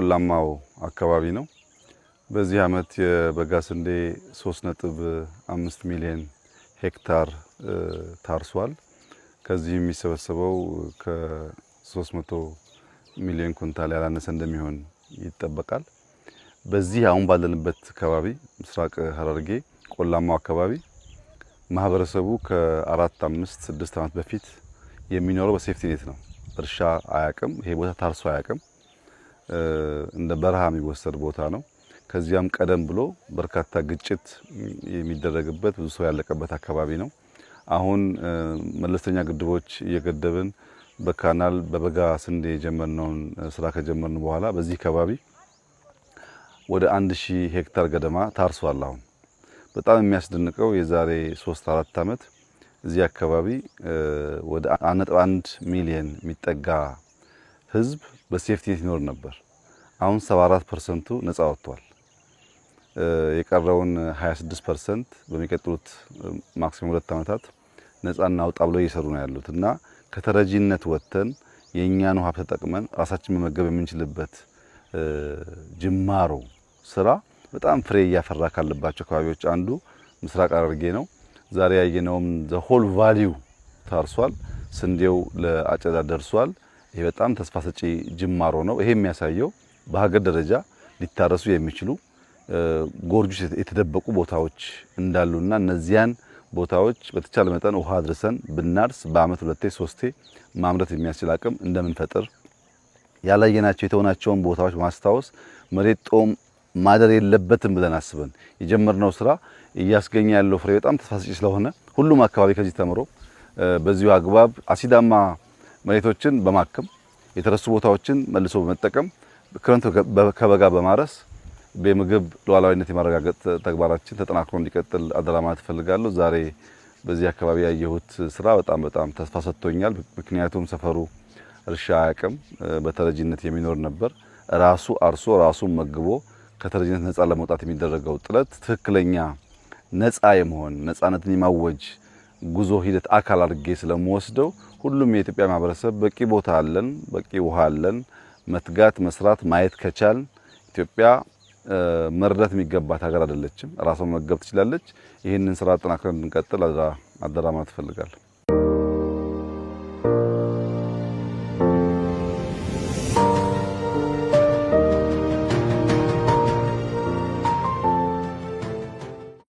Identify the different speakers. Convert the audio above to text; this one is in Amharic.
Speaker 1: ቆላማው አካባቢ ነው። በዚህ ዓመት የበጋ ስንዴ 3.5 ሚሊዮን ሄክታር ታርሷል። ከዚህ የሚሰበሰበው ከ300 ሚሊዮን ኩንታል ያላነሰ እንደሚሆን ይጠበቃል። በዚህ አሁን ባለንበት አካባቢ ምስራቅ ሐረርጌ ቆላማው አካባቢ ማህበረሰቡ ከአራት አምስት ስድስት ዓመት በፊት የሚኖረው በ safety net ነው። እርሻ አያቅም። ይሄ ቦታ ታርሶ አያቅም። እንደ በረሃ የሚወሰድ ቦታ ነው። ከዚያም ቀደም ብሎ በርካታ ግጭት የሚደረግበት ብዙ ሰው ያለቀበት አካባቢ ነው። አሁን መለስተኛ ግድቦች እየገደብን በ canal በበጋ ስንዴ የጀመርነውን ስራ ከጀመርን በኋላ በዚህ አካባቢ ወደ 1000 ሄክታር ገደማ ታርሷል። አሁን በጣም የሚያስደንቀው የዛሬ 3 4 ዓመት እዚህ አካባቢ ወደ 1.1 ሚሊዮን የሚጠጋ ህዝብ በ safety net ይኖር ነበር። አሁን 74% ነፃ ወጥቷል። የቀረውን 26% በሚቀጥሉት maximum 2 ዓመታት ነፃ እናውጣ ብለው እየሰሩ ነው ያሉት እና ከተረጂነት ወጥተን የእኛን ውሃ ተጠቅመን ራሳችን መመገብ የምንችልበት ጅማሮ ስራ በጣም ፍሬ እያፈራ ካለባቸው አካባቢዎች አንዱ ምስራቅ ሐረርጌ ነው። ዛሬ ያየነውም the whole valley ው ታርሷል። ስንዴው ለአጨዳ ደርሷል። ይሄ በጣም ተስፋ ሰጪ ጅማሮ ነው። ይሄ የሚያሳየው በሀገር ደረጃ ሊታረሱ የሚችሉ gorge የተደበቁ ቦታዎች እንዳሉና እነዚያን ቦታዎች በተቻለ መጠን ውሃ አድርሰን ብናርስ በአመት ሁለቴ ሶስቴ ማምረት የሚያስችል አቅም እንደምንፈጥር ያላየናቸው የተሆናቸውን ቦታዎች ማስታወስ መሬት ጦም ማደር የለበትም ብለን አስበን የጀመርነው ስራ እያስገኘ ያለው ፍሬ በጣም ተስፋ ሰጪ ስለሆነ ሁሉም አካባቢ ከዚህ ተምሮ በዚሁ አግባብ አሲዳማ መሬቶችን በማከም የተረሱ ቦታዎችን መልሶ በመጠቀም ክረምት ከበጋ በማረስ በምግብ ሉዓላዊነት የማረጋገጥ ተግባራችን ተጠናክሮ እንዲቀጥል አደራ ማለት እፈልጋለሁ። ዛሬ በዚህ አካባቢ ያየሁት ስራ በጣም በጣም ተስፋ ሰጥቶኛል። ምክንያቱም ሰፈሩ እርሻ አያውቅም፣ በተረጂነት የሚኖር ነበር። ራሱ አርሶ ራሱን መግቦ ከተረጂነት ነፃ ለመውጣት የሚደረገው ጥረት ትክክለኛ ነፃ የመሆን ነፃነትን የማወጅ ጉዞ ሂደት አካል አድርጌ ስለምወስደው ሁሉም የኢትዮጵያ ማህበረሰብ በቂ ቦታ አለን፣ በቂ ውሃ አለን። መትጋት፣ መስራት፣ ማየት ከቻል ኢትዮጵያ መርዳት የሚገባት ሀገር አይደለችም። ራሷን መመገብ ትችላለች። ይህንን ስራ አጠናክረን እንድንቀጥል አደራ ማለት እፈልጋለሁ።